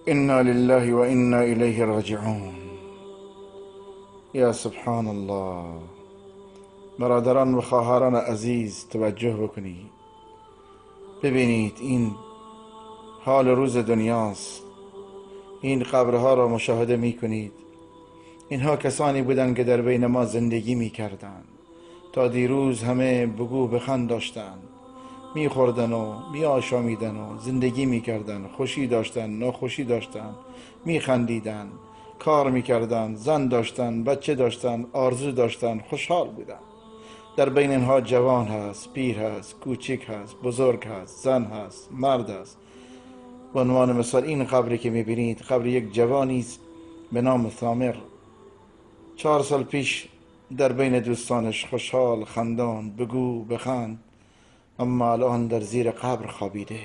إنا لله وإنا إليه راجعون. یا سبحان الله. برادران و خواهران عزیز توجه بکنید، ببینید این حال روز دنیاست. این قبرها را مشاهده میکنید. اینها کسانی بودند که در بین ما زندگی میکردند. تا دیروز همه بگو بخند داشتند، میخوردن و میآشامیدن و زندگی میکردن، خوشی داشتن، ناخوشی داشتن، میخندیدن، کار میکردن، زن داشتن، بچه داشتن، آرزو داشتن، خوشحال بودن. در بین اینها جوان هست، پیر هست، کوچک هست، بزرگ هست، زن هست، مرد هست. به عنوان مثال این قبری که میبینید قبر یک جوانی است به نام ثامر. 4 سال پیش در بین دوستانش خوشحال، خندان، بگو بخند، اما الان در زیر قبر خوابیده.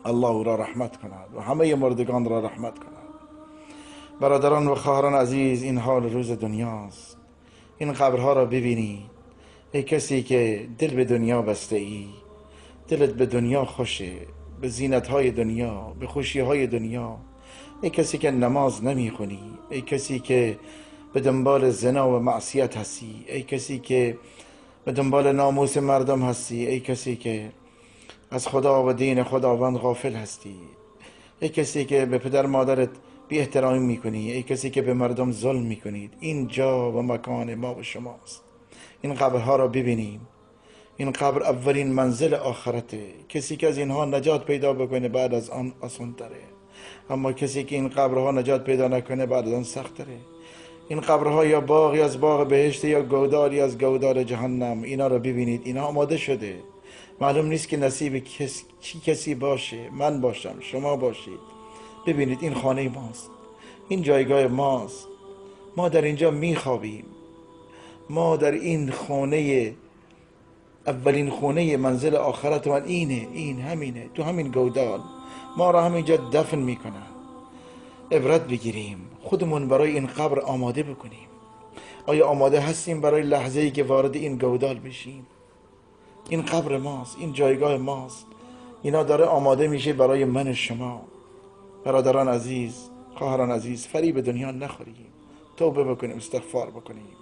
الله او را رحمت کند و همه مردگان را رحمت کند. برادران و خواهران عزیز، این حال روز دنیاست. این قبرها را ببینید. ای کسی که دل به دنیا بسته ای، دلت به دنیا خوشه، به زینت‌های دنیا، به خوشی‌های دنیا. ای کسی که نماز نمیخونی، ای کسی که به دنبال زنا و معصیت هستی، ای کسی که به دنبال ناموس مردم هستی، ای کسی که از خدا و دین خداوند غافل هستی، ای کسی که به پدر مادرت بی احترامی میکنی، ای کسی که به مردم ظلم میکنید. این جا و مکان ما و شماست. این قبرها را ببینیم. این قبر اولین منزل آخرته. کسی که از اینها نجات پیدا بکنه بعد از آن آسان تره، اما کسی که این قبرها نجات پیدا نکنه بعد از آن سخت تره. این قبرها یا باغی از باغ بهشت یا گودالی از گودال جهنم. اینا رو ببینید، اینا آماده شده. معلوم نیست که نصیب چی کسی باشه. من باشم، شما باشید. ببینید این خانه ماست، این جایگاه ماست. ما در اینجا میخوابیم. ما در این خانه، اولین خانه منزل آخرت من اینه، این همینه، تو همین گودال ما را همینجا دفن میکنن. عبرت بگیریم، خودمون برای این قبر آماده بکنیم. آیا آماده هستیم برای لحظه‌ای که وارد این گودال بشیم؟ این قبر ماست، این جایگاه ماست. اینا داره آماده میشه برای من و شما. برادران عزیز، خواهران عزیز، فریب دنیا نخوریم. توبه بکنیم، استغفار بکنیم.